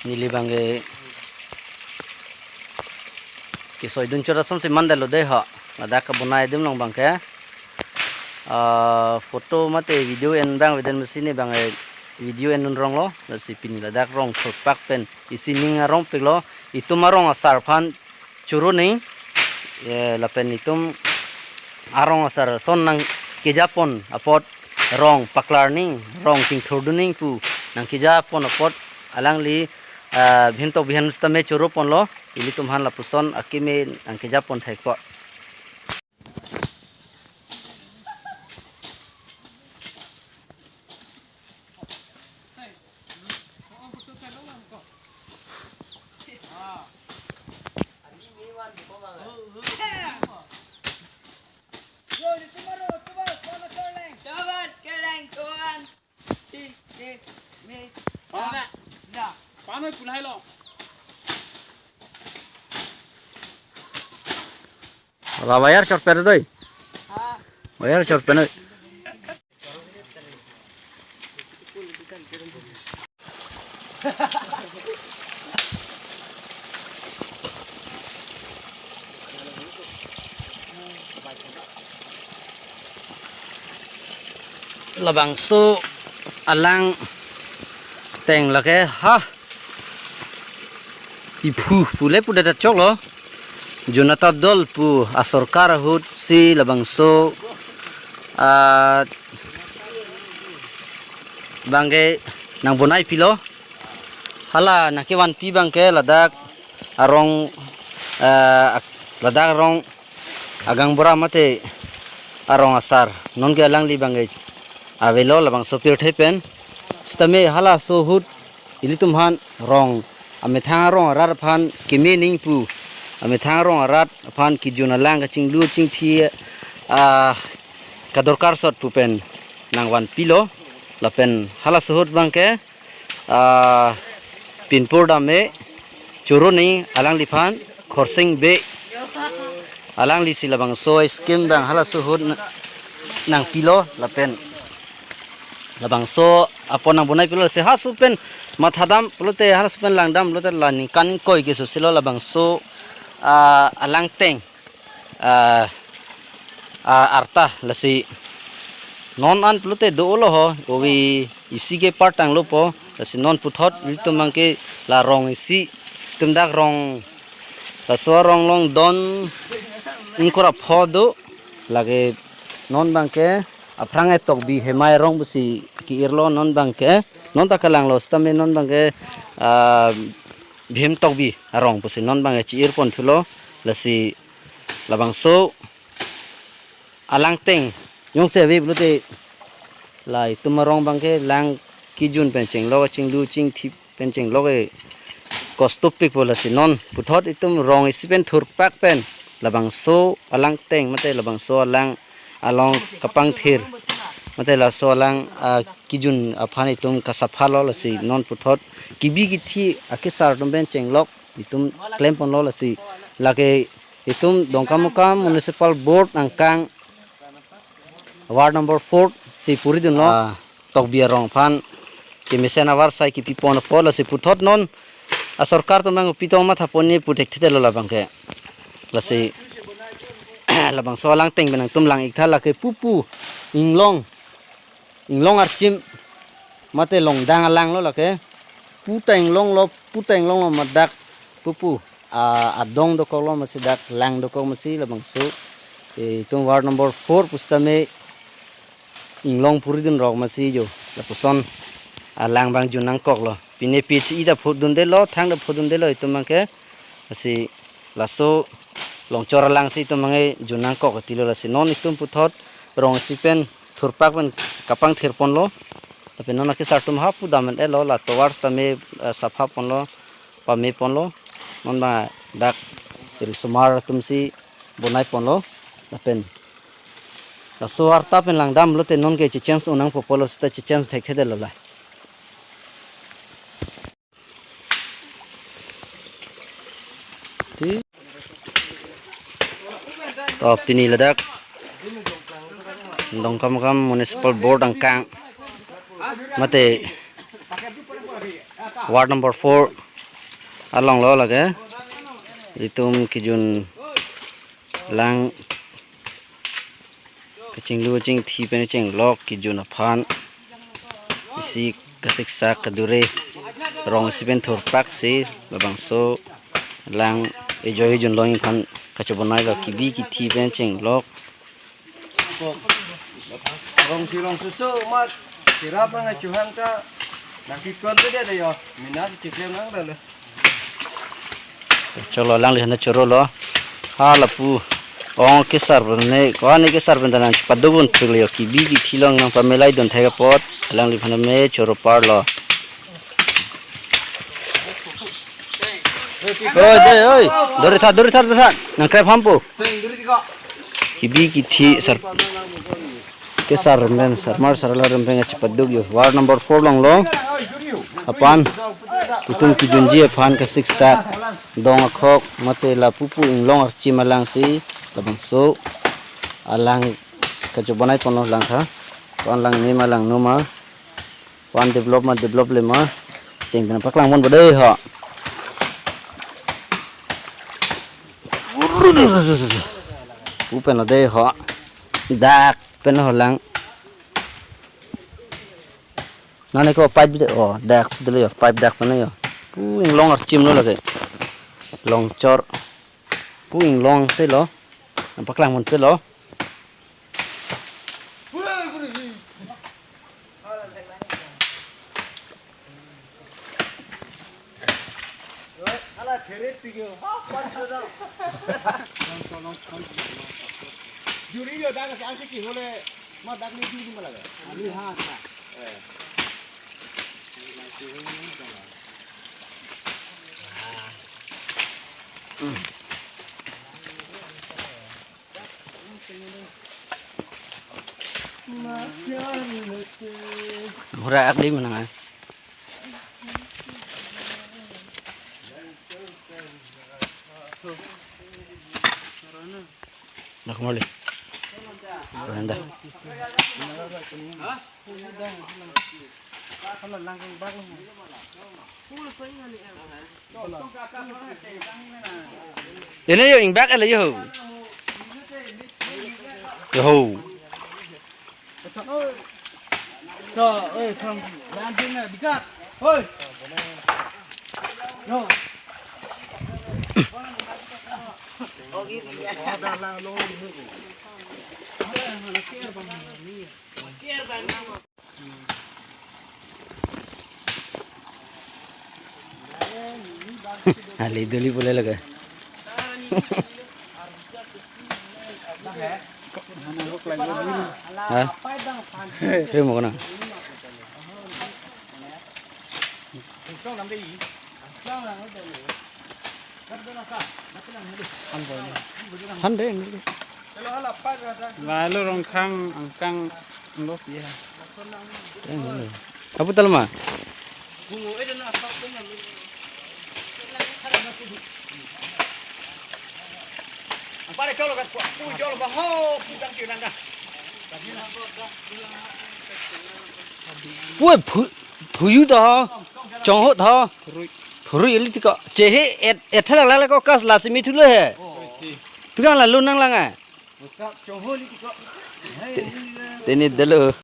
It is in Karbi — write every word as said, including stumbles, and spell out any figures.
Neli bangke kesoi dun chot asonsi mandetlo dei ho. Ladak kabonai adim along bangke, ah, photo mate video en bang veden masi ne bangke video en dun ronglo. Lasi pini ladak rong thurpak pen isi ning arong piklo. Itum arong asar aphan choro ning, eh, lapen itum arong asar ason nangkejapon apot rong paklar ning, rong chingthur dun ning pu nangkejapon apot alangli, ah, Bhim Tokbi aphan sitame choro ponlo, ilitum aphan lapuson akeme nangkejapon thekpo. La wire short per doi. Wire short per doi. Labangso alangteng lake ha. Iphu pule pudet choklo. Janata Dal pu asorkar ahut si labangso, ah, bangke nangbonai pilo. Hala nangkevanpi bangke ladak arong, ah, ladak arong agang bora mate arong asar. Nonke alangli bangke avelo labangso pirthe pen. Sitame halaso ahut ilitum aphan rong, amethang arong arat aphan keme ning pu, amethang arong arat aphan kejun alang kachinglu chingthi, ah, kadorkar sot pu pen nangvanpilo. Lapen halaso ahut bangke, ah, pinpur dam-e choro ning alangliphan Khorsing Bey, alangli si labangso scheme bang halaso ahut na-, nangpilo lapen labangso apon nangbonai pilo si halaso pen mathadam pulote halaso pen langdam pulote la ningkan ingkoi keso silo labangso, ah, alangteng, ah, ah, arta lasi non an pulote dolo ho, ovi isi ke partang lopo, lasi non puthot ilitum bangke la rong isi, itum dak rong, laso arong along don ingkoi ra pho do, lake non bangke aphrang e Tokbi Hemai arong pusi ke-irlo non bangke, non ta kalanglo sitame non bangke, ah, Bhim Tokbi arong pusi non bangke chi-ir pon thulo, lasi labangso alangteng jongsi ave pulote la itum arong bangke lang kejun pen chenglok, chinglu chingthi pen chenglok e kosto pikpo, lasi non puthot itum rong isi pen thurpak pen labangso alangteng mate labangso alang along kapangthir mate laso alang, ah, kejun aphan itum kasaphalo, lasi non puthot kebi kethi akesar atum pen chenglok itum klem ponlo, lasi lake itum Dongkamukam Municipal Board angkang ward number four si puri dunlo. Ah, Tokbi arong aphan kemesen avarsai kepi pon apot, lasi puthot non asorkar atum bang pitong matha pon ni pu thekthedetlo labangke. Lasi labangso alangteng pen nangtum lang-ik tha, lake pupu inglong, inglong archim mate longdang alanglo lake. Pu ta inglonglo, pu ta inglonglo, madak pupu, ah, adong dokoklo masi, dak lang dokok masi labangso, eh, itum ward number four pusitame inglong puri dunrok masi jo, lapuson alang bang jun nangkoklo. Pine pi si ita phut dundetlo, thang ta phut dundetlo itum bangke. Lasi laso longchor alang si itum bangke jun nangkok tilo, lasi non itum puthot rong isi pen thurpak pen kapangthir ponlo. Lapen non akesar atum hapu dam-etlo, la tovar sitame, eh, sapha ponlo, pame ponlo. Non bang dak risomar atum si bonai ponlo. Lapen laso arta pen langdam lote nonke checheng unang popolo sita checheng thekthedetlo la. Ti. To pini ladak Dongkamukam Municipal Board angkang mate ward number four Along lo lake. Itum kejun lang kachinglu chingthi pen chenglok kejun aphan. Isi kasiksak kadure rong isi pen thurpak si labangso lang ejoi junlong aphan kachobonai lo kibi kithi pen chenglok. Rong si rong susu mat kirap nang chuhang ta nang kikon tu dia yo mina si chiklem nang dah le. Cholo alangli aphan choro lo. Ha lapu ong kesar pen ne ko ani kesar pen ta nang chepaduk un thik le yo kibi kithi along nang pamelai dun thek apot alangli aphan me choro par lo. Oi de oi, dori tha dori tha dori tha nang krep hampo. Kibi kithi sar kesar pen sarmar sarla pen chepaduk yo ward number four along lo. Aphan itum kejunji aphan kasiksak dong akhok mate lapu pu inglong archim alang si labangso alang kachobonai ponlo lang tha. Ko-an lang ne ma lang no ma. Ko-an develop ma develop le ma. Cheng pen paklang mon bodei ho. Pu pen lo dei ho. Dak pen ho lang. Nane ko pipe de o dak si dele yo pipe dak pen yo. Pu inglong archim lo lake. Longchor. Pu inglong si lo. Paklang mon pe lo. Juri yo dak si angke ki hole ma dak ni juri ma lage. Ani ha sa. Eh. Hura ak di menang ai. Nak kembali. Rendah. Ini yo ingbak ele yo. Yo. To, eh, sang, lanjut na, bikat. Hoi. Yo. Ali duli boleh laga. Ha? Terima kasih. Han deh, han deh. Lalu Rongkhang angkang lo ya. Apu talma. Pue phu-, phuyu to ho. Chongho to ho. Phurui. Phurui ili tiko. Chehe et, et thalak lak ko kas la simi thulo he. Pi kang la lun nang lang a. Te-, teni delo.